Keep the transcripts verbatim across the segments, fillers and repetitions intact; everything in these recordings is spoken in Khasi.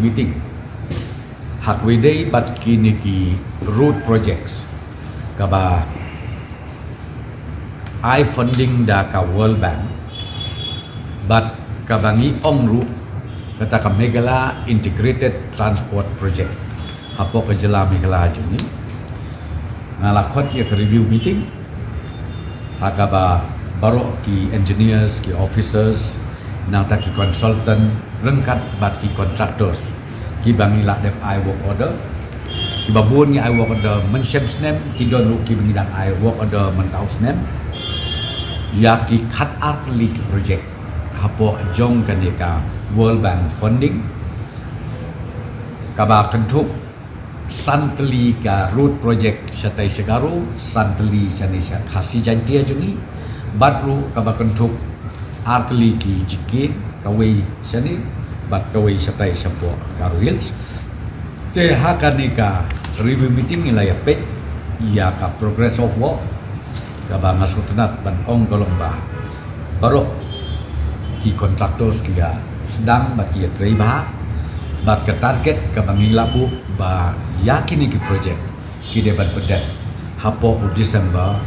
meeting ha kawei dei bad kine ki road projects kaba ai funding da ka World Bank bad kaba ngi ong ruh kata ka Meghalaya Integrated Transport Project hapoh ka jylla Meghalaya jong ngi. Nga la khot ïa ka review meeting ha kaba baroh ki engineers, ki officers, nangta ki consultant ryngkat bad ki contractors kiba ngi la dep ai work order. Kiba bun ngi ai work order mynshem snem, ki don ruh kiba ngi dang ai work order mynta u snem. Ïa ki khatar tylli ki project hapoh jong kane ka World Bank funding, kaba kynthup san tylli ka road project shatai sha Garo, san tylli shane sha Khasi Jaintia jong ngi, bad ruh kaba kynthup ar tylli ki jingkieng, kawei shane bad kawei shatai shapoh Garo Hills. Te ha kane ka review meeting ngi la ïa peit ïa ka progress of work, kaba nga sngewtynnat ban ong ka long ba baroh ki contractors ki ïa sdang bad ki ïa trei bha, bad ka target kaba ngi la buh ba ïa kine ki project ki dei ban pyndep hapoh u December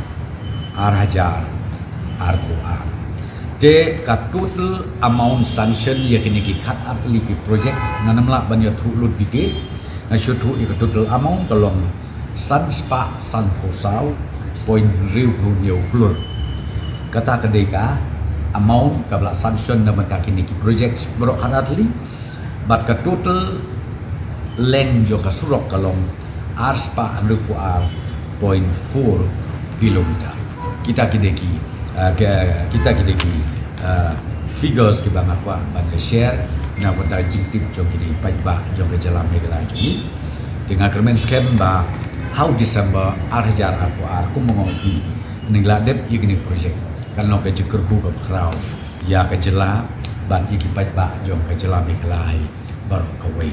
ar hajar arphew ar. Te ka total amount sanction ïa kine ki khatar tylli ki project, ngan ym lah ban ïathuh lut detail, nga shu ïathuh ïa ka total amount ka long san spah sanphew saw point hynriewphew hynñiew klur. Kata ka dei ka amount kaba la sanction na bynta kine ki projects baroh khatar tylli. Bad ka total length jong ka surok ka long ar spah hynriewphew ar point four kilometer. Kita ki dei ki, uh, kita ki dei ki, uh, figures kiba nga kwah ban share na ka bynta jingtip jong kine ki paidbah jong ka jylla Meghalaya jong ngi. Te nga kyrmen skhem ba ha u December ar hajar arphew ar, kumba nga ong ïa phi, ngi la dep ïa kine ki project, kan long ka jingkyrkhu kaba khraw ïa ka jylla bad ïa ki paidbah jong ka jylla Meghalaya baroh kawei.